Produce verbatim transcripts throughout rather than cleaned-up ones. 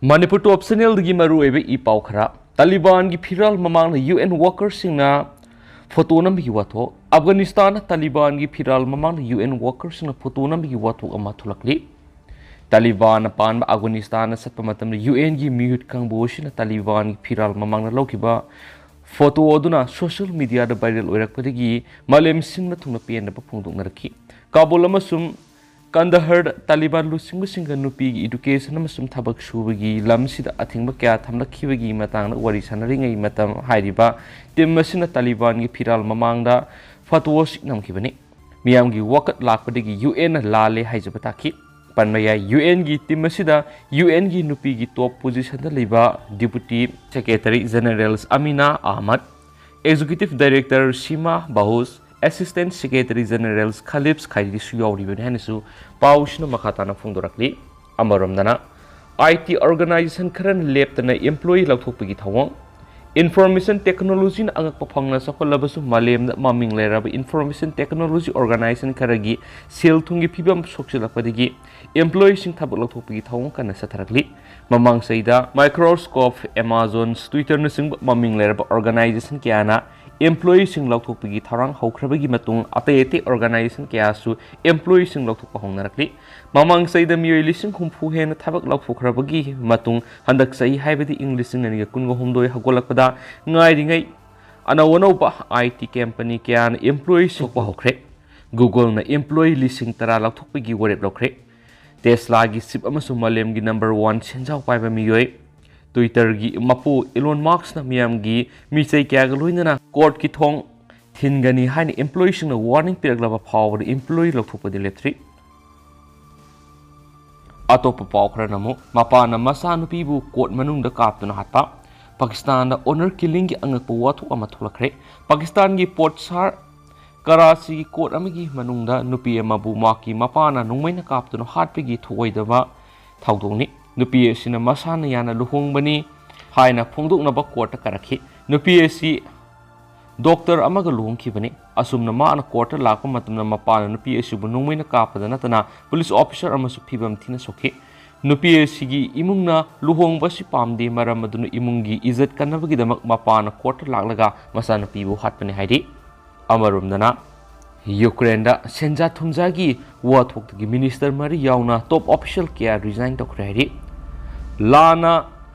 ꯃꯅꯤꯄꯨꯔ ꯇꯣꯞ ꯆꯦꯅꯦꯜꯗꯒꯤ ꯃꯔꯨꯑꯣꯏꯕ ꯏ ꯄꯥꯎ ꯈꯔ꯫ ꯇꯥꯂꯤꯕꯥꯟꯒꯤ ꯐꯤꯔꯥꯜ ꯃꯃꯥꯡꯗ ꯌꯨ ꯑꯦꯟ ꯋꯥꯀꯔꯁꯤꯡꯅ ꯐꯣꯇꯣ ꯅꯝꯕꯒꯤ ꯋꯥꯊꯣꯛ꯫ ꯑꯐꯒꯥꯅꯤꯁꯇꯥꯟꯗ ꯇꯥꯂꯤꯕꯥꯟꯒꯤ ꯐꯤꯔꯥꯜ ꯃꯃꯥꯡꯗ ꯌꯨ ꯑꯦꯟ ꯋꯥꯀꯔꯁꯤꯡꯅ ꯐꯣꯇꯣ ꯅꯝꯕꯒꯤ ꯋꯥꯊꯣꯛ ꯑꯃ ꯊꯣꯛꯂꯛꯂꯤ꯫ ꯇꯥꯂꯤꯕꯥꯟꯅ ꯄꯥꯟꯕ ꯑꯐꯒꯥꯅꯤꯁꯇꯥꯟꯗ ꯆꯠꯄ ꯃꯇꯝꯗ ꯌꯨ ꯑꯦꯟꯒꯤ ꯃꯤꯍꯨꯠ ꯀꯥꯡꯕꯨ ꯑꯁꯤꯅ ꯇꯥꯂꯤꯕꯥꯟꯒꯤ ꯐꯤꯔꯥꯜ ꯃꯃꯥꯡꯗ ꯂꯧꯈꯤꯕ ꯐꯣꯇꯣ ꯑꯗꯨꯅ ꯁꯣꯁꯤꯌꯦꯜ ꯃꯤꯗꯤꯌꯥꯗ ꯚꯥꯏꯔꯦꯜ ꯑꯣꯏꯔꯛꯄꯗꯒꯤ ꯃꯥꯂꯦꯝ ꯁꯤꯟꯕ ꯊꯨꯡꯅ ꯄꯦꯟꯗꯕ ꯐꯣꯡꯗꯣꯛꯅꯔꯛꯈꯤ꯫ ꯀꯥꯕꯨꯜ ꯑꯃꯁꯨꯡ ꯀꯟꯗꯍꯔꯗ ꯇꯥꯂꯤꯕꯥꯟ ꯂꯨꯆꯤꯡꯕꯁꯤꯡꯒ ꯅꯨꯄꯤꯒꯤ ꯏꯗꯨꯀꯦꯁꯟ ꯑꯃꯁꯨꯡ ꯊꯕꯛ ꯁꯨꯕꯒꯤ ꯂꯝꯁꯤꯗ ꯑꯊꯤꯡꯕ ꯀꯌꯥ ꯊꯝꯂꯛꯈꯤꯕꯒꯤ ꯃꯇꯥꯡꯗ ꯋꯥꯔꯤ ꯁꯥꯟꯅꯔꯤꯉꯩ ꯃꯇꯝ ꯍꯥꯏꯔꯤꯕ ꯇꯤꯝ ꯑꯁꯤꯅ ꯇꯥꯂꯤꯕꯥꯟꯒꯤ ꯐꯤꯔꯥꯜ ꯃꯃꯥꯡꯗ ꯐꯣꯇꯣ ꯑꯁꯤ ꯅꯝꯈꯤꯕꯅꯤ꯫ ꯃꯤꯌꯥꯝꯒꯤ ꯋꯥꯀꯠ ꯂꯥꯛꯄꯗꯒꯤ ꯌꯨ ꯑꯦꯟꯅ ꯂꯥꯜꯂꯦ ꯍꯥꯏꯖꯕ ꯇꯥꯈꯤ꯫ ꯄꯟꯕ ꯌꯥꯏ, ꯌꯨ ꯑꯦꯟꯒꯤ ꯇꯤꯝ ꯑꯁꯤꯗ ꯌꯨ ꯑꯦꯟꯒꯤ ꯅꯨꯄꯤꯒꯤ ꯇꯣꯞ ꯄꯣꯖꯤꯁꯟꯗ ꯂꯩꯕ deputy secretary general Amina Ahmad, executive director Sima Bahous, assistant secretary general ꯈꯂꯤꯞꯁ ꯈꯥꯏꯔꯤꯁꯨ ꯌꯥꯎꯔꯤꯕꯅꯤ ꯍꯥꯏꯅꯁꯨ ꯄꯥꯎꯁꯤꯅ ꯃꯈꯥ ꯇꯥꯅ ꯐꯣꯡꯗꯣꯔꯛꯂꯤ꯫ ꯑꯃꯔꯣꯝꯗꯅ, ꯑꯥꯏ ꯇꯤ ꯑꯣꯔꯒꯅꯥꯏꯖꯦꯁꯟ ꯈꯔꯅ ꯂꯦꯞꯇꯅ ꯏꯝꯄ꯭ꯂꯣꯌꯤ ꯂꯧꯊꯣꯛꯄꯒꯤ ꯊꯧꯑꯣꯡ꯫ ꯏꯟꯐꯣꯔꯃꯦꯁꯟ ꯇꯦꯛꯅꯣꯂꯣꯖꯤꯅ ꯑꯉꯛꯄ ꯐꯪꯅ ꯆꯥꯎꯈꯠꯂꯕꯁꯨ, ꯃꯥꯂꯦꯝꯗ ꯃꯃꯤꯡ ꯂꯩꯔꯕ ꯏꯟꯐꯣꯔꯃꯦꯁꯟ ꯇꯦꯛꯅꯣꯂꯣꯖꯤ ꯑꯣꯔꯒꯅꯥꯏꯖꯦꯁꯟ ꯈꯔꯒꯤ ꯁꯦꯜ ꯊꯨꯝꯒꯤ ꯐꯤꯕꯝ ꯁꯣꯛꯆꯤꯜꯂꯛꯄꯗꯒꯤ ꯏꯝꯄ꯭ꯂꯣꯌꯤꯁꯤꯡ ꯊꯕꯛ ꯂꯧꯊꯣꯛꯄꯒꯤ ꯊꯧꯑꯣꯡ ꯀꯟꯅ ꯆꯠꯊꯔꯛꯂꯤ꯫ ꯃꯃꯥꯡ ꯆꯍꯤꯗ Microsoft, Amazon, Twitter ꯅꯆꯤꯡꯕ ꯃꯃꯤꯡ ꯂꯩꯔꯕ ꯑꯣꯔꯒꯅꯥꯏꯖꯦꯁꯟ ꯀꯌꯥꯅ ꯏꯝꯄ꯭ꯂꯣꯌꯤꯁꯤꯡ ꯂꯧꯊꯣꯛꯄꯒꯤ ꯊꯧꯔꯥꯡ ꯍꯧꯈ꯭ꯔꯕꯒꯤ ꯃꯇꯨꯡ, ꯑꯇꯩ ꯑꯇꯩ ꯑꯣꯔꯒꯅꯥꯏꯖꯦꯁꯟ ꯀꯌꯥꯁꯨ ꯏꯝꯄ꯭ꯂꯣꯌꯤꯁꯤꯡ ꯂꯧꯊꯣꯛꯄ ꯍꯧꯅꯔꯛꯂꯤ꯫ ꯃꯃꯥꯡ ꯆꯍꯤꯗ ꯃꯤꯑꯣꯏ ꯂꯤꯁꯤꯡ ꯍꯨꯝꯐꯨ ꯍꯦꯟꯅ ꯊꯕꯛ ꯂꯧꯊꯣꯛꯈ꯭ꯔꯕꯒꯤ ꯃꯇꯨꯡ, ꯍꯟꯗꯛ ꯆꯍꯤ, ꯍꯥꯏꯕꯗꯤ ꯏꯪ ꯂꯤꯁꯤꯡ ꯑꯅꯤꯒ ꯀꯨꯟꯒ ꯍꯨꯝꯗꯣꯏ ꯍꯧꯒꯠꯂꯛꯄꯗ ꯉꯥꯏꯔꯤꯉꯩ, ꯑꯅꯧ ꯑꯅꯧꯕ ꯑꯥꯏ ꯇꯤ ꯀꯝꯄꯅꯤ ꯀꯌꯥꯅ ꯏꯝꯄ꯭ꯂꯣꯌꯤ ꯊꯣꯛꯄ ꯍꯧꯈ꯭ꯔꯦ꯫ Google ꯅ ꯏꯝꯄ꯭ꯂꯣꯌꯤ ꯂꯤꯁꯤꯡ ꯇꯔꯥ ꯂꯧꯊꯣꯛꯄꯒꯤ ꯋꯥꯔꯦꯞ ꯂꯧꯈ꯭ꯔꯦ꯫ ꯇꯦꯁꯂꯥꯒꯤ ꯆꯤꯞ ꯑꯃꯁꯨꯡ ꯃꯥꯂꯦꯝꯒꯤ ꯅꯝꯕꯔ ꯋꯥꯟ ꯁꯦꯟꯖꯥꯎ ꯄꯥꯏꯕ ꯃꯤꯑꯣꯏ, Twitter ꯒꯤ ꯃꯄꯨ ꯏꯂꯣꯟ ꯃꯥꯁꯛꯅ ꯃꯤꯌꯥꯝꯒꯤ ꯃꯤꯆꯩ ꯀꯌꯥꯒ ꯂꯣꯏꯅꯅ ꯀꯣꯔꯠꯀꯤ ꯊꯣꯡ ꯊꯤꯟꯒꯅꯤ ꯍꯥꯏꯅ ꯏꯝꯄ꯭ꯂꯣꯌꯤꯁꯤꯡꯅ ꯋꯥꯔꯅꯤꯡ ꯄꯤꯔꯛꯂꯕ ꯐꯥꯎꯕꯗ ꯏꯝꯄ꯭ꯂꯣꯌꯤ ꯂꯧꯊꯣꯛꯄꯗꯤ ꯂꯦꯞꯇ꯭ꯔꯤ꯫ ꯑꯇꯣꯞꯄ ꯄꯥꯎ ꯈꯔꯅ ꯑꯃꯨꯛ, ꯃꯄꯥꯅ ꯃꯆꯥꯅꯨꯄꯤꯕꯨ ꯀꯣꯔꯠ ꯃꯅꯨꯡꯗ ꯀꯥꯞꯇꯨꯅ ꯍꯥꯠꯄ꯫ ꯄꯥꯀꯤꯁꯇꯥꯟꯗ ꯑꯣꯅꯔ ꯀꯤꯂꯤꯡꯒꯤ ꯑꯉꯛꯄ ꯋꯥꯊꯣꯛ ꯑꯃ ꯊꯣꯛꯂꯛꯈ꯭ꯔꯦ꯫ ꯄꯥꯀꯤꯁꯇꯥꯟꯒꯤ ꯄꯣꯔꯠ ꯁꯥꯔ ꯀꯔꯥꯆꯤꯒꯤ ꯀꯣꯔꯠ ꯑꯃꯒꯤ ꯃꯅꯨꯡꯗ ꯅꯨꯄꯤ ꯑꯃꯕꯨ ꯃꯍꯥꯛꯀꯤ ꯃꯄꯥꯅ ꯅꯣꯡꯃꯩꯅ ꯀꯥꯞꯇꯨꯅ ꯍꯥꯠꯄꯒꯤ ꯊꯧꯑꯣꯏꯗꯕ ꯊꯧꯗꯣꯛꯅꯤ꯫ ꯅꯨꯄꯤ ꯑꯁꯤꯅ ꯃꯁꯥꯅ ꯌꯥꯅ ꯂꯨꯍꯣꯡꯕꯅꯤ ꯍꯥꯏꯅ ꯐꯣꯡꯗꯣꯛꯅꯕ ꯀꯣꯔꯠꯇ ꯀꯥꯔꯛꯈꯤ꯫ ꯅꯨꯄꯤ ꯑꯁꯤ ꯗꯣꯛꯇꯔ ꯑꯃꯒ ꯂꯨꯍꯣꯡꯈꯤꯕꯅꯤ꯫ ꯑꯁꯨꯝꯅ ꯃꯥꯅ ꯀꯣꯔꯠꯇ ꯂꯥꯛꯄ ꯃꯇꯝꯗ ꯃꯄꯥꯅ ꯅꯨꯄꯤ ꯑꯁꯤꯕꯨ ꯅꯣꯡꯃꯩꯅ ꯀꯥꯞꯄꯗ ꯅꯠꯇꯅ ꯄꯨꯂꯤꯁ ꯑꯣꯐꯤꯁꯥꯔ ꯑꯃꯁꯨ ꯐꯤꯕꯝ ꯊꯤꯅ ꯁꯣꯛꯈꯤ꯫ ꯅꯨꯄꯤ ꯑꯁꯤꯒꯤ ꯏꯃꯨꯡꯅ ꯂꯨꯍꯣꯡꯕ ꯑꯁꯤ ꯄꯥꯝꯗꯦ, ꯃꯔꯝ ꯑꯗꯨꯅ ꯏꯃꯨꯡꯒꯤ ꯏꯖꯠ ꯀꯟꯅꯕꯒꯤꯗꯃꯛ ꯃꯄꯥꯅ ꯀꯣꯔꯠꯇ ꯂꯥꯛꯂꯒ ꯃꯆꯥꯅꯨꯄꯤꯕꯨ ꯍꯥꯠꯄꯅꯤ ꯍꯥꯏꯔꯤ꯫ ꯑꯃꯔꯣꯝꯗꯅ, ꯌꯨꯀ꯭ꯔꯦꯟꯗ ꯁꯦꯟꯖꯥ ꯊꯨꯝꯖꯥꯒꯤ ꯋꯥꯊꯣꯛꯇꯒꯤ ꯃꯤꯅꯤꯁꯇꯔ ꯃꯔꯤ ꯌꯥꯎꯅ ꯇꯣꯞ ꯑꯣꯐꯤꯁꯤꯌꯦꯜ ꯀꯌꯥ ꯔꯤꯖꯥꯏꯟ ꯇꯧꯈ꯭ꯔꯦ ꯍꯥꯏꯔꯤ꯫ ꯂꯥꯟꯅ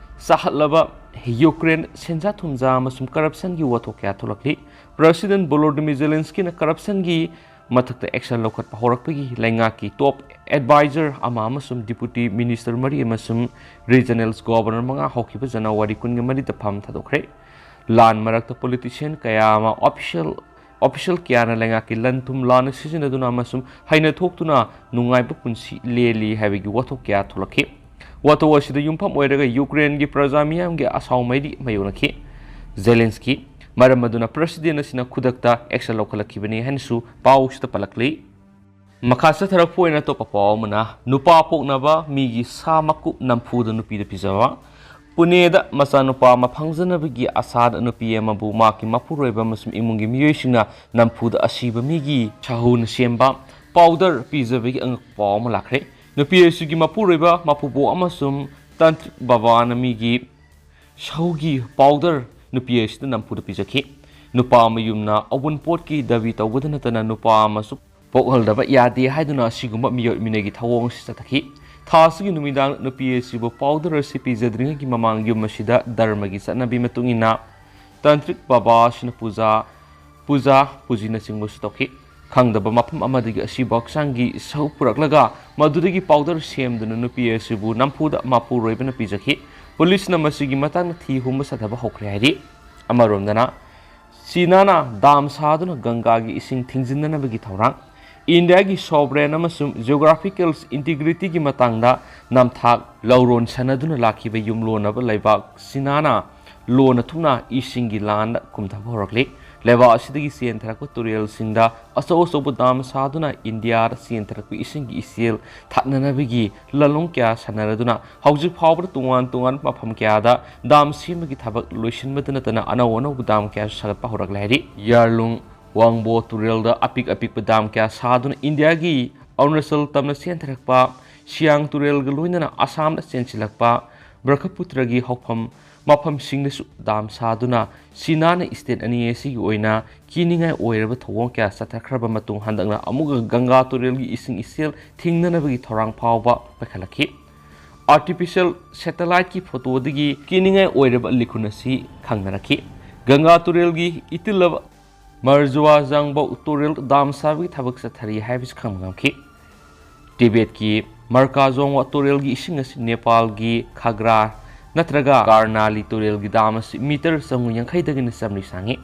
ꯆꯥꯍꯠꯂꯕ ꯌꯨꯀ꯭ꯔꯦꯟ ꯁꯦꯟꯖꯥ ꯊꯨꯝꯖꯥ ꯑꯃꯁꯨꯡ ꯀꯔꯞꯁꯟꯒꯤ ꯋꯥꯊꯣꯛ ꯀꯌꯥ ꯊꯣꯛꯂꯛꯂꯤ꯫ ꯄ꯭ꯔꯁꯤꯗꯦꯟ ꯚꯣꯂꯣꯗꯤꯃꯤꯔ ꯖꯦꯂꯦꯟꯁꯀꯤꯅ ꯀꯔꯞꯁꯟꯒꯤ ꯃꯊꯛꯇ ꯑꯦꯛꯁꯟ ꯂꯧꯈꯠꯄ ꯍꯧꯔꯛꯄꯒꯤ ꯂꯩꯉꯥꯛꯀꯤ ꯇꯣꯞ ꯑꯦꯗꯚꯥꯏꯖꯔ ꯑꯃ ꯑꯃꯁꯨꯡ ꯗꯤꯄꯨꯇꯤ ꯃꯤꯅꯤꯁꯇꯔ ꯃꯔꯤ ꯑꯃꯁꯨꯡ ꯔꯤꯖꯅꯦꯜ ꯒꯣꯚꯔꯅꯔ ꯃꯉꯥ ꯍꯧꯈꯤꯕ ꯖꯅꯋꯥꯔꯤ ꯀꯨꯟꯒ ꯃꯔꯤꯗ ꯐꯝ ꯊꯥꯗꯣꯛꯈ꯭ꯔꯦ꯫ ꯂꯥꯟ ꯃꯔꯛꯇ ꯄꯣꯂꯤꯇꯤꯁꯤꯌꯟ ꯀꯌꯥ ꯑꯃ ꯑꯣꯐꯤꯁꯤꯌꯦꯜ, ꯑꯣꯐꯤꯁꯤꯌꯦꯜ ꯀꯌꯥꯅ ꯂꯩꯉꯥꯛꯀꯤ ꯂꯟ ꯊꯨꯝ ꯂꯥꯟꯅ ꯁꯤꯖꯤꯟꯅꯗꯨꯅ ꯑꯃꯁꯨꯡ ꯍꯩꯅ ꯊꯣꯛꯇꯨꯅ ꯅꯨꯡꯉꯥꯏꯕ ꯄꯨꯟꯁꯤ ꯂꯦꯜꯂꯤ ꯍꯥꯏꯕꯒꯤ ꯋꯥꯊꯣꯛ ꯀꯌꯥ ꯊꯣꯛꯂꯛꯈꯤ꯫ ꯋꯥꯊꯣꯛ ꯑꯁꯤꯗ ꯌꯨꯝꯐꯝ ꯑꯣꯏꯔꯒ ꯌꯨꯀ꯭ꯔꯦꯟꯒꯤ ꯄ꯭ꯔꯖꯥ ꯃꯤꯌꯥꯝꯒꯤ ꯑꯁꯥꯎ ꯃꯩꯔꯤ ꯃꯥꯌꯣꯛꯅꯈꯤ꯫ ꯖꯦꯂꯦꯟꯁꯀꯤ ꯃꯔꯝ ꯑꯗꯨꯅ ꯄ꯭ꯔꯁꯤꯗꯦꯟ ꯑꯁꯤꯅ ꯈꯨꯗꯛꯇ ꯑꯦꯛꯁꯟ ꯂꯧꯈꯠꯂꯛꯈꯤꯕꯅꯤ ꯍꯥꯏꯅꯁꯨ ꯄꯥꯎ ꯑꯁꯤꯗ ꯄꯜꯂꯛꯂꯤ꯫ ꯃꯈꯥ ꯆꯠꯊꯔꯛꯄ ꯑꯣꯏꯅ ꯑꯇꯣꯞꯄ ꯄꯥꯎ ꯑꯃꯅ, ꯅꯨꯄꯥ ꯄꯣꯛꯅꯕ ꯃꯤꯒꯤ ꯁꯥ ꯃꯀꯨꯞ ꯅꯝꯐꯨꯗ ꯅꯨꯄꯤꯗ ꯄꯤꯖꯕ꯫ ꯄꯨꯅꯦꯗ ꯃꯆꯥꯅꯨꯄꯥ ꯑꯃ ꯐꯪꯖꯅꯕꯒꯤ ꯑꯁꯥꯗ ꯅꯨꯄꯤ ꯑꯃꯕꯨ ꯃꯍꯥꯛꯀꯤ ꯃꯄꯨꯔꯣꯏꯕ ꯑꯃꯁꯨꯡ ꯏꯃꯨꯡꯒꯤ ꯃꯤꯑꯣꯏꯁꯤꯡꯅ ꯅꯝꯐꯨꯗ ꯑꯁꯤꯕ ꯃꯤꯒꯤ ꯁꯥꯍꯨꯅ ꯁꯦꯝꯕ ꯄꯥꯎꯗꯔ ꯄꯤꯖꯕꯒꯤ ꯑꯉꯛꯄ ꯄꯥꯎ ꯑꯃ ꯂꯥꯛꯈ꯭ꯔꯦ꯫ ꯅꯨꯄꯤ ꯑꯁꯤꯒꯤ ꯃꯄꯨꯔꯣꯏꯕ, ꯃꯄꯨꯕꯣꯛ ꯑꯃꯁꯨꯡ ꯇꯥꯟꯇ꯭ꯔꯤꯛ ꯕꯕꯥꯅ ꯃꯤꯒꯤ ꯁꯥꯍꯨꯒꯤ ꯄꯥꯎꯗꯔ ꯅꯨꯄꯤ ꯑꯁꯤꯗ ꯅꯝꯐꯨꯗ ꯄꯤꯖꯈꯤ꯫ ꯅꯨꯄꯥ ꯃꯌꯨꯝꯅ ꯑꯋꯨꯟꯄꯣꯠꯀꯤ ꯗꯥꯕꯤ ꯇꯧꯕꯗ ꯅꯠꯇꯅ ꯅꯨꯄꯥ ꯑꯃꯁꯨ ꯄꯣꯛꯍꯜꯗꯕ ꯌꯥꯗꯦ ꯍꯥꯏꯗꯨꯅ ꯑꯁꯤꯒꯨꯝꯕ ꯃꯤꯑꯣꯠ ꯃꯤꯅꯩꯒꯤ ꯊꯧꯑꯣꯡ ꯑꯁꯤ ꯆꯠꯊꯈꯤ꯫ ꯊꯥ ꯑꯁꯤꯒꯤ ꯅꯨꯃꯤꯗꯥꯡ ꯅꯨꯄꯤ ꯑꯁꯤꯕꯨ ꯄꯥꯎꯗꯔ ꯑꯁꯤ ꯄꯤꯖꯗ꯭ꯔꯤꯉꯩꯒꯤ ꯃꯃꯥꯡ ꯌꯨꯝ ꯑꯁꯤꯗ ꯙꯔꯃꯒꯤ ꯆꯠꯅꯕꯤ ꯃꯇꯨꯡ ꯏꯟꯅ ꯇꯥꯟꯇ꯭ꯔꯤꯛ ꯕꯕꯥ ꯑꯁꯤꯅ ꯄꯨꯖꯥ, ꯄꯨꯖꯥ, ꯄꯨꯖꯤꯅꯆꯤꯡꯕꯁꯨ ꯇꯧꯈꯤ꯫ ꯈꯪꯗꯕ ꯃꯐꯝ ꯑꯃꯗꯒꯤ ꯑꯁꯤꯕ ꯍꯛꯆꯥꯡꯒꯤ ꯁꯔꯨꯛ ꯄꯨꯔꯛꯂꯒ ꯃꯗꯨꯗꯒꯤ ꯄꯥꯎꯗꯔ ꯁꯦꯝꯗꯨꯅ ꯅꯨꯄꯤ ꯑꯁꯤꯕꯨ ꯅꯝꯐꯨꯗ ꯃꯄꯨꯔꯣꯏꯕꯅ ꯄꯤꯖꯈꯤ꯫ ꯄꯨꯂꯤꯁꯅ ꯃꯁꯤꯒꯤ ꯃꯇꯥꯡꯗ ꯊꯤ ꯍꯨꯝꯕ ꯆꯠꯊꯕ ꯍꯧꯈ꯭ꯔꯦ ꯍꯥꯏꯔꯤ꯫ ꯑꯃꯔꯣꯝꯗꯅ, ꯆꯤꯅꯥꯅ ꯗꯥꯝ ꯁꯥꯗꯨꯅ ꯒꯪꯒꯥꯒꯤ ꯏꯁꯤꯡ ꯊꯤꯡꯖꯤꯟꯅꯅꯕꯒꯤ ꯊꯧꯔꯥꯡ꯫ ꯏꯟꯗꯤꯌꯥꯒꯤ ꯁꯣꯚꯔꯦꯟ ꯑꯃꯁꯨꯡ ꯖꯤꯑꯣꯒ꯭ꯔꯥꯐꯤꯀꯦꯜ ꯏꯟꯇꯤꯒ꯭ꯔꯤꯇꯤꯒꯤ ꯃꯇꯥꯡꯗ ꯅꯝꯊꯥꯛ ꯂꯧꯔꯣꯟ ꯁꯥꯟꯅꯗꯨꯅ ꯂꯥꯛꯈꯤꯕ ꯌꯨꯝꯂꯣꯟꯅꯕ ꯂꯩꯕꯥꯛ ꯆꯤꯅꯥꯅ ꯂꯣꯟꯅ ꯊꯨꯞꯅ ꯏꯁꯤꯡꯒꯤ ꯂꯥꯟꯗ ꯀꯨꯝꯊꯕ ꯍꯧꯔꯛꯂꯤ꯫ ꯂꯩꯕꯥꯛ ꯑꯁꯤꯗꯒꯤ ꯆꯦꯟꯊꯔꯛꯄ ꯇꯨꯔꯦꯜꯁꯤꯡꯗ ꯑꯆꯧ ꯑꯆꯧꯕ ꯗꯥꯝ ꯁꯥꯗꯨꯅ ꯏꯟꯗꯤꯌꯥꯗ ꯆꯦꯟꯊꯔꯛꯄ ꯏꯁꯤꯡꯒꯤ ꯏꯆꯦꯜ ꯊꯥꯛꯅꯅꯕꯒꯤ ꯂꯥꯂꯣꯡ ꯀꯌꯥ ꯁꯥꯟꯅꯔꯗꯨꯅ ꯍꯧꯖꯤꯛ ꯐꯥꯎꯕꯗ ꯇꯣꯉꯥꯟ ꯇꯣꯉꯥꯟꯕ ꯃꯐꯝ ꯀꯌꯥꯗ ꯗꯥꯝ ꯁꯦꯝꯕꯒꯤ ꯊꯕꯛ ꯂꯣꯏꯁꯤꯟꯕꯗ ꯅꯠꯇꯅ ꯑꯅꯧ ꯑꯅꯧꯕ ꯗꯥꯝ ꯀꯌꯥꯁꯨ ꯁꯥꯒꯠꯄ ꯍꯧꯔꯛꯂꯦ ꯍꯥꯏꯔꯤ꯫ ꯌꯥꯔꯂꯨꯡ ꯋꯥꯡꯕꯣ ꯇꯨꯔꯦꯜꯗ ꯑꯄꯤꯛ ꯑꯄꯤꯛꯄ ꯗꯥꯝ ꯀꯌꯥ ꯁꯥꯗꯨꯅ ꯏꯟꯗꯤꯌꯥꯒꯤ ꯑꯔꯨꯅꯥꯆꯜ ꯇꯝꯅ ꯆꯦꯟꯊꯔꯛꯄ ꯁꯤꯌꯥꯡ ꯇꯨꯔꯦꯜꯒ ꯂꯣꯏꯅꯅ ꯑꯁꯥꯝꯗ ꯆꯦꯟꯁꯤꯜꯂꯛꯄ ꯕ꯭ꯔꯍꯄꯨꯇ꯭ꯔꯒꯤ ꯍꯧꯐꯝ ꯃꯐꯝꯁꯤꯡꯗꯁꯨ ꯗꯥꯝ ꯁꯥꯗꯨꯅ ꯁꯤꯅꯥꯅ ꯁ꯭ꯇꯦꯠ ꯑꯅꯤ ꯑꯁꯤꯒꯤ ꯑꯣꯏꯅ ꯀꯤꯅꯤꯡꯉꯥꯏ ꯑꯣꯏꯔꯕ ꯊꯧꯑꯣꯡ ꯀꯌꯥ ꯆꯠꯊꯈ꯭ꯔꯕ ꯃꯇꯨꯡ, ꯍꯟꯗꯛꯅ ꯑꯃꯨꯛꯀ ꯒꯪꯒꯥ ꯇꯨꯔꯦꯜꯒꯤ ꯏꯁꯤꯡ ꯏꯆꯦꯜ ꯊꯤꯡꯅꯅꯕꯒꯤ ꯊꯧꯔꯥꯡ ꯐꯥꯎꯕ ꯄꯥꯏꯈꯠꯂꯛꯈꯤ꯫ ꯑꯥꯔꯇꯤꯐꯤꯁꯤꯌꯦꯜ ꯁꯦꯇꯦꯂꯥꯏꯠꯀꯤ ꯐꯣꯇꯣꯗꯒꯤ ꯀꯤꯅꯤꯡꯉꯥꯏ ꯑꯣꯏꯔꯕ ꯂꯤꯈꯨꯟ ꯑꯁꯤ ꯈꯪꯅꯔꯛꯈꯤ꯫ ꯒꯪꯒꯥ ꯇꯨꯔꯦꯜꯒꯤ ꯏꯇꯤꯜꯂꯕ ꯃꯔꯖꯨꯋꯥ ꯖꯥꯡꯕꯧ ꯇꯨꯔꯦꯜ ꯗꯥꯝ ꯁꯥꯕꯒꯤ ꯊꯕꯛ ꯆꯠꯊꯔꯤ ꯍꯥꯏꯕꯁꯤ ꯈꯪꯕ ꯉꯝꯈꯤ꯫ ꯇꯤꯕꯦꯠꯀꯤ ꯃꯔꯀꯥꯖꯣꯡꯋꯥ ꯇꯨꯔꯦꯜꯒꯤ ꯏꯁꯤꯡ ꯑꯁꯤ ꯅꯦꯄꯥꯜꯒꯤ ꯈꯥꯒ꯭ꯔꯥ ꯅꯠꯇ꯭ꯔꯒ ꯀꯥꯔꯅꯥꯂꯤ ꯇꯨꯔꯦꯜꯒꯤ ꯗꯥꯝ ꯑꯁꯤ ꯃꯤꯇꯔ ꯆꯥꯝꯃꯔꯤ ꯌꯥꯡꯈꯩꯗꯒꯤꯅ ꯆꯥꯝꯃꯔꯤ ꯁꯥꯡꯉꯤ꯫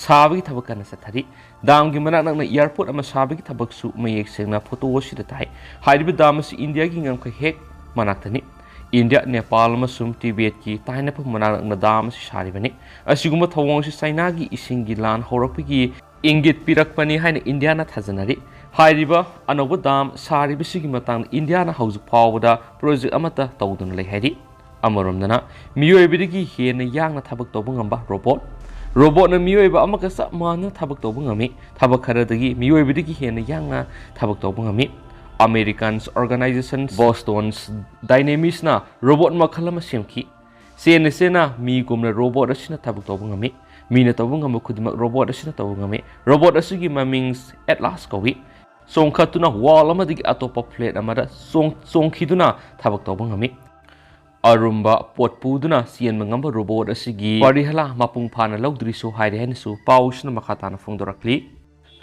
ꯁꯥꯕꯒꯤ ꯊꯕꯛ ꯀꯟꯅ ꯆꯠꯊꯔꯤ꯫ ꯗꯥꯝꯒꯤ ꯃꯅꯥꯛ ꯅꯛꯅ ꯑꯦꯌꯔꯄꯣꯔꯠ ꯑꯃ ꯁꯥꯕꯒꯤ ꯊꯕꯛꯁꯨ ꯃꯌꯦꯛ ꯁꯦꯡꯅ ꯐꯣꯇꯣ ꯑꯁꯤꯗ ꯇꯥꯏ꯫ ꯍꯥꯏꯔꯤꯕ ꯗꯥꯝ ꯑꯁꯤ ꯏꯟꯗꯤꯌꯥꯒꯤ ꯉꯝꯈꯩ ꯍꯦꯛ ꯃꯅꯥꯛꯇꯅꯤ꯫ ꯏꯟꯗꯤꯌꯥ, ꯅꯦꯄꯥꯜ ꯑꯃꯁꯨꯡ ꯇꯤꯕꯦꯠꯀꯤ ꯇꯥꯏꯅꯐꯝ ꯃꯅꯥꯛ ꯅꯛꯅ ꯗꯥꯝ ꯑꯁꯤ ꯁꯥꯔꯤꯕꯅꯤ꯫ ꯑꯁꯤꯒꯨꯝꯕ ꯊꯧꯑꯣꯡ ꯑꯁꯤ ꯆꯥꯏꯅꯥꯒꯤ ꯏꯁꯤꯡꯒꯤ ꯂꯥꯟ ꯍꯧꯔꯛꯄꯒꯤ ꯏꯪꯒꯤꯠ ꯄꯤꯔꯛꯄꯅꯤ ꯍꯥꯏꯅ ꯏꯟꯗꯤꯌꯥꯅ ꯊꯥꯖꯅꯔꯤ꯫ ꯍꯥꯏꯔꯤꯕ ꯑꯅꯧꯕ ꯗꯥꯝ ꯁꯥꯔꯤꯕꯁꯤꯒꯤ ꯃꯇꯥꯡꯗ ꯏꯟꯗꯤꯌꯥꯅ ꯍꯧꯖꯤꯛ ꯐꯥꯎꯕꯗ ꯄ꯭ꯔꯣꯖꯦꯛ ꯑꯃꯠꯇ ꯇꯧꯗꯨꯅ ꯂꯩ ꯍꯥꯏꯔꯤ꯫ ꯑꯃꯔꯣꯝꯗꯅ, ꯃꯤꯑꯣꯏꯕꯗꯒꯤ ꯍꯦꯟꯅ ꯌꯥꯡꯅ ꯊꯕꯛ ꯇꯧꯕ ꯉꯝꯕ ꯔꯣꯕꯣꯠ꯫ ꯔꯣꯕꯣꯠꯅ ꯃꯤꯑꯣꯏꯕ ꯑꯃꯒ ꯆꯞ ꯃꯥꯟꯅꯅ ꯊꯕꯛ ꯇꯧꯕ ꯉꯝꯃꯤ꯫ ꯊꯕꯛ ꯈꯔꯗꯒꯤ ꯃꯤꯑꯣꯏꯕꯗꯒꯤ ꯍꯦꯟꯅ ꯌꯥꯡꯅ ꯊꯕꯛ ꯇꯧꯕ ꯉꯝꯃꯤ꯫ ꯑꯃꯦꯔꯤꯀꯟ ꯑꯣꯔꯒꯅꯥꯏꯖꯦꯁꯟ ꯕꯣꯁꯇꯣꯟ ꯗꯥꯏꯅꯦꯃꯤꯛꯁꯅ ꯔꯣꯕꯣꯠ ꯃꯈꯜ ꯑꯃ ꯁꯦꯝꯈꯤ꯫ ꯆꯦꯟꯅ ꯆꯦꯟꯅ ꯃꯤꯒꯨꯝꯅ ꯔꯣꯕꯣꯠ ꯑꯁꯤꯅ ꯊꯕꯛ ꯇꯧꯕ ꯉꯝꯃꯤ꯫ ꯃꯤꯅ ꯇꯧꯕ ꯉꯝꯕ ꯈꯨꯗꯤꯡꯃꯛ ꯔꯣꯕꯣꯠ ꯑꯁꯤꯅ ꯇꯧꯕ ꯉꯝꯃꯤ꯫ ꯔꯣꯕꯣꯠ ꯑꯁꯤꯒꯤ ꯃꯃꯤꯡ ꯑꯦꯠꯂꯥꯁ ꯀꯧꯏ꯫ ꯆꯣꯡꯈꯠꯇꯨꯅ ꯋꯥꯜ ꯑꯃꯗꯒꯤ ꯑꯇꯣꯞꯄ ꯐ꯭ꯂꯦꯠ ꯑꯃꯗ ꯆꯣꯡ-, ꯆꯣꯡꯈꯤꯗꯨꯅ ꯊꯕꯛ ꯇꯧꯕ ꯉꯝꯃꯤ꯫ ꯑꯔꯨꯝꯕ ꯄꯣꯠ ꯄꯨꯗꯨꯅ ꯆꯦꯟꯕ ꯉꯝꯕ ꯔꯣꯕꯣꯠ ꯑꯁꯤꯒꯤ ꯄꯔꯤꯍꯂꯥ ꯃꯄꯨꯡ ꯐꯥꯅ ꯂꯧꯗ꯭ꯔꯤꯁꯨ ꯍꯥꯏꯔꯤ ꯍꯥꯏꯅꯁꯨ ꯄꯥꯎꯁꯤꯅ ꯃꯈꯥ ꯇꯥꯅ ꯐꯣꯡꯗꯣꯔꯛꯂꯤ꯫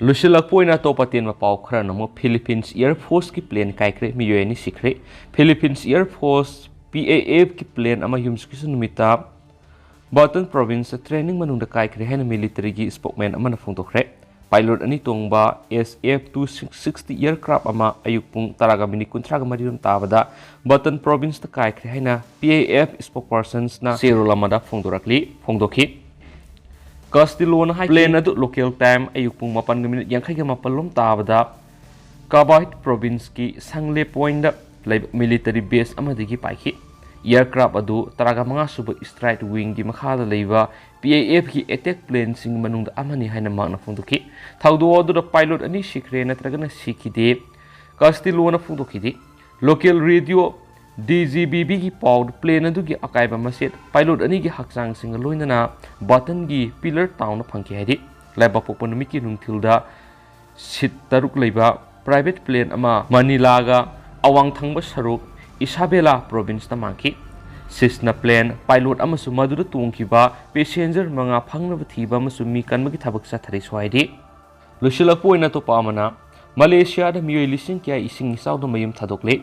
ꯂꯣꯏꯁꯤꯜꯂꯛꯄ ꯑꯣꯏꯅ ꯑꯇꯣꯞꯄ ꯑꯇꯦꯟꯕ ꯄꯥꯎ ꯈꯔꯅ ꯑꯃꯨꯛ ꯐꯤꯂꯤꯄꯤꯟꯁ ꯑꯦꯌꯔ ꯐꯣꯔꯁꯀꯤ ꯄ꯭ꯂꯦꯟ ꯀꯥꯏꯈ꯭ꯔꯦ, ꯃꯤꯑꯣꯏ ꯑꯅꯤ ꯁꯤꯈ꯭ꯔꯦ꯫ ꯐꯤꯂꯤꯄꯤꯟꯁ ꯑꯦꯌꯔ ꯐꯣꯔꯁ, ꯄꯤ ꯑꯦ ꯑꯦꯐꯀꯤ ꯄ꯭ꯂꯦꯟ ꯑꯃ ꯌꯨꯝꯁꯀꯩꯁ ꯅꯨꯃꯤꯠꯇ ꯕꯇꯟ ꯄ꯭ꯔꯣꯚꯤꯟꯁꯇ ꯇ꯭ꯔꯦꯅꯤꯡ ꯃꯅꯨꯡꯗ ꯀꯥꯏꯈ꯭ꯔꯦ ꯍꯥꯏꯅ ꯃꯤꯂꯤꯇꯔꯤꯒꯤ ꯁ꯭ꯄꯣꯛꯃꯦꯟ ꯑꯃꯅ ꯐꯣꯡꯗꯣꯛꯈ꯭ꯔꯦ꯫ ꯄꯥꯏꯂꯣꯠ ꯑꯅꯤ ꯇꯣꯡꯕ ꯑꯦꯁ ꯑꯦꯐ ꯇꯨ ꯁꯤꯛꯁꯇꯤ ꯑꯦꯌꯔꯀ꯭ꯔꯥꯐ ꯑꯃ ꯑꯌꯨꯛ ꯄꯨꯡ ꯇꯔꯥꯒ ꯃꯤꯅꯤꯠ ꯀꯨꯟꯊ꯭ꯔꯥꯒ ꯃꯔꯤ ꯔꯣꯝ ꯇꯥꯕꯗ ꯕꯇꯟ ꯄ꯭ꯔꯣꯚꯤꯟꯁꯇ ꯀꯥꯏꯈ꯭ꯔꯦ ꯍꯥꯏꯅ ꯄꯤ ꯑꯦ ꯑꯦꯐ ꯁ꯭ꯄꯣꯛꯄꯔꯁꯟꯁꯅ ꯆꯦꯔꯣꯜ ꯑꯃꯗ ꯐꯣꯡꯗꯣꯔꯛꯂꯤ, ꯐꯣꯡꯗꯣꯛꯈꯤ꯫ ꯀꯥꯁꯇꯤꯂꯣꯅ ꯍꯥꯏ ꯄ꯭ꯂꯦꯟ ꯑꯗꯨ ꯂꯣꯀꯦꯜ ꯇꯥꯏꯝ ꯑꯌꯨꯛ ꯄꯨꯡ ꯃꯥꯄꯟꯒ ꯃꯤꯅꯤꯠ ꯌꯥꯡꯈꯩꯒ ꯃꯥꯄꯜ ꯂꯣꯝ ꯇꯥꯕꯗ ꯀꯥꯕꯥꯏꯠ ꯄ꯭ꯔꯣꯚꯤꯟꯁꯀꯤ ꯁꯪꯂꯦ ꯄꯣꯏꯟꯗ ꯂꯩꯕ ꯃꯤꯂꯤꯇꯔꯤ ꯕꯦꯁ ꯑꯃꯗꯒꯤ ꯄꯥꯏꯈꯤ꯫ ꯑꯦꯌꯔꯀ꯭ꯔꯥꯐ ꯑꯗꯨ ꯇꯔꯥꯒ ꯃꯉꯥ ꯁꯨꯕ ꯁ꯭ꯇ꯭ꯔꯥꯏꯛ ꯋꯤꯡꯒꯤ ꯃꯈꯥꯗ ꯂꯩꯕ ꯄꯤ ꯑꯦ ꯑꯦꯐꯀꯤ ꯑꯦꯇꯦꯛ ꯄ꯭ꯂꯦꯟꯁꯤꯡꯒꯤ ꯃꯅꯨꯡꯗ ꯑꯃꯅꯤ ꯍꯥꯏꯅ ꯃꯍꯥꯛꯅ ꯐꯣꯡꯗꯣꯛꯈꯤ꯫ ꯊꯧꯗꯣꯛ ꯑꯗꯨꯗ ꯄꯥꯏꯂꯣꯠ ꯑꯅꯤ ꯁꯤꯈ꯭ꯔꯦ ꯅꯠꯇ꯭ꯔꯒꯅ ꯁꯤꯈꯤꯗꯦ꯫ ꯀꯥꯁꯇꯤꯂꯣꯅ ꯐꯣꯡꯗꯣꯛꯈꯤꯗꯦ꯫ Local radio D G B B ꯒꯤ ꯄꯥꯎꯗ, plane ꯑꯗꯨꯒꯤ ꯑꯀꯥꯏꯕ ꯃꯆꯦꯠ pilot ꯑꯅꯤꯒꯤ ꯍꯛꯆꯥꯡꯁꯤꯡꯒ ꯂꯣꯏꯅꯅ ꯕꯇꯟꯒꯤ pillar ꯇꯥꯎꯅ ꯐꯪꯈꯤ ꯍꯥꯏꯔꯤ꯫ ꯂꯩꯕꯥꯛꯄꯣꯛꯄ ꯅꯨꯃꯤꯠꯀꯤ ꯅꯨꯡꯊꯤꯜꯗ seat ꯇꯔꯨꯛ ꯂꯩꯕ private plane ꯑꯃ ꯃꯅꯤꯂꯥꯒ ꯑꯋꯥꯡ ꯊꯪꯕ ꯁꯔꯨꯛ ꯏꯁꯥꯕꯦꯂꯥ provinceꯇ ꯃꯥꯡꯈꯤ꯫ Cessna plane pilot ꯑꯃꯁꯨꯡ ꯃꯗꯨꯗ ꯇꯣꯡꯈꯤꯕ passenger ꯃꯉꯥ ꯐꯪꯅꯕ ꯊꯤꯕ ꯑꯃꯁꯨꯡ ꯃꯤ ꯀꯟꯕꯒꯤ ꯊꯕꯛ ꯆꯠꯊꯔꯤ ꯍꯥꯏꯔꯤ꯫ ꯂꯣꯏꯁꯤꯜꯂꯛꯄ ꯑꯣꯏꯅ ꯑꯇꯣꯞꯄ ꯑꯃꯅ, ꯃꯂꯦꯁꯤꯌꯥꯗ ꯃꯤꯑꯣꯏ ꯂꯤꯁꯤꯡ ꯀꯌꯥ ꯏꯁꯤꯡ ꯏꯆꯥꯎꯗ ꯃꯌꯨꯝ ꯊꯥꯗꯣꯛꯂꯦ꯫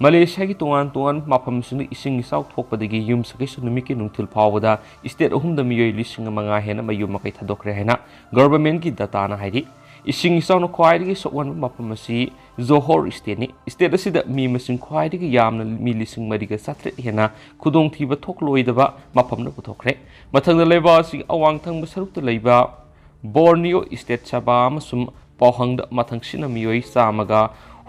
ꯃꯂꯦꯁꯤꯌꯥꯒꯤ ꯇꯣꯉꯥꯟ ꯇꯣꯉꯥꯟꯕ ꯃꯐꯝꯁꯤꯡꯗ ꯏꯁꯤꯡ ꯏꯆꯥꯎ ꯊꯣꯛꯄꯗꯒꯤ ꯌꯨꯝꯁꯀꯩꯁ ꯅꯨꯃꯤꯠꯀꯤ ꯅꯨꯡꯊꯤꯜ ꯐꯥꯎꯕꯗ state ꯑꯍꯨꯝꯗ ꯃꯤꯑꯣꯏ ꯂꯤꯁꯤꯡ ꯃꯉꯥ ꯍꯦꯟꯅ ꯃꯌꯨꯝ ꯃꯀꯩ ꯊꯥꯗꯣꯛꯈ꯭ꯔꯦ ꯍꯥꯏꯅ governmentꯀꯤ dataꯅ ꯍꯥꯏꯔꯤ꯫ ꯏꯁꯤꯡ ꯏꯆꯥꯎꯅ ꯈ꯭ꯋꯥꯏꯗꯒꯤ ꯁꯣꯛꯍꯟꯕ ꯃꯐꯝ ꯑꯁꯤ ꯖꯣꯍꯣꯔ stateꯅꯤ꯫ State ꯑꯁꯤꯗ ꯃꯤ ꯃꯁꯤꯡ ꯈ꯭ꯋꯥꯏꯗꯒꯤ ꯌꯥꯝꯅ, ꯃꯤ ꯂꯤꯁꯤꯡ ꯃꯔꯤꯒ ꯆꯥꯇ꯭ꯔꯦꯠ ꯍꯦꯟꯅ ꯈꯨꯗꯣꯡꯊꯤꯕ ꯊꯣꯛꯂꯣꯏꯗꯕ ꯃꯐꯝꯗ ꯄꯨꯊꯣꯛꯈ꯭ꯔꯦ꯫ ꯃꯊꯪꯗ ꯂꯩꯕꯥꯛ ꯑꯁꯤꯒꯤ ꯑꯋꯥꯡ ꯊꯪꯕ ꯁꯔꯨꯛꯇ ꯂꯩꯕ ꯕꯣꯔꯅꯤꯌꯣ state ꯁꯕꯥ ꯑꯃꯁꯨꯡ ꯄꯥꯎꯍꯪꯗ ꯃꯊꯪꯁꯤꯠꯅ ꯃꯤꯑꯣꯏ ꯆꯥꯝꯃꯒ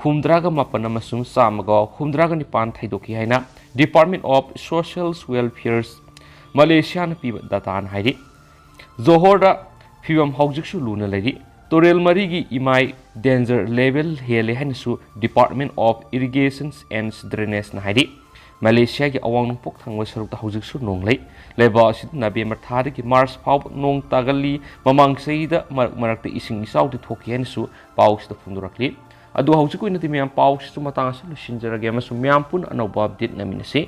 ꯍꯨꯝꯗ꯭ꯔꯥꯒ ꯃꯥꯄꯟ ꯑꯃꯁꯨꯡ ꯆꯥꯝꯃꯒ ꯍꯨꯝꯗ꯭ꯔꯥꯒ ꯅꯤꯄꯥꯟ ꯊꯩꯗꯣꯛꯈꯤ ꯍꯥꯏꯅ Department of Social Welfare ꯃꯂꯦꯁꯤꯌꯥꯅ ꯄꯤꯕ dataꯅ ꯍꯥꯏꯔꯤ꯫ ꯖꯣꯍꯣꯔꯗ ꯐꯤꯕꯝ ꯍꯧꯖꯤꯛꯁꯨ ꯂꯨꯅ ꯂꯩꯔꯤ꯫ ꯇꯨꯔꯦꯜ ꯃꯔꯤꯒꯤ ꯏꯃꯥꯏ danger level ꯍꯦꯜꯂꯦ ꯍꯥꯏꯅꯁꯨ Department of Irrigation and Drainageꯅ ꯍꯥꯏꯔꯤ꯫ ꯃꯂꯦꯁꯤꯌꯥꯒꯤ ꯑꯋꯥꯡ ꯅꯣꯡꯄꯣꯛ ꯊꯪꯕ ꯁꯔꯨꯛꯇ ꯍꯧꯖꯤꯛꯁꯨ ꯅꯣꯡ ꯂꯩ꯫ ꯂꯩꯕꯥꯛ ꯑꯁꯤꯗ ꯅꯕꯦꯝꯕꯔ ꯊꯥꯗꯒꯤ ꯃꯥꯔꯆ ꯐꯥꯎꯕ ꯅꯣꯡ ꯇꯥꯒꯜꯂꯤ꯫ ꯃꯃꯥꯡ ꯆꯍꯤꯗ ꯃꯔꯛ ꯃꯔꯛꯇ ꯏꯁꯤꯡ ꯏꯆꯥꯎꯗꯤ ꯊꯣꯛꯈꯤ ꯍꯥꯏꯅꯁꯨ ꯄꯥꯎꯁꯤꯗ ꯐꯣꯡꯗꯣꯔꯛꯂꯤ꯫ ꯑꯗꯨ ꯍꯧꯖꯤꯛꯀꯤ ꯑꯣꯏꯅꯗꯤ ꯃꯌꯥꯝ, ꯄꯥꯎꯁꯤꯁꯨ ꯃꯇꯥꯡ ꯑꯁꯤꯗ ꯂꯣꯏꯁꯤꯟꯖꯔꯒꯦ ꯑꯃꯁꯨꯡ ꯃꯌꯥꯝ ꯄꯨꯟꯅ ꯑꯅꯧꯕ update ꯅꯪꯃꯤꯟꯅꯁꯤ꯫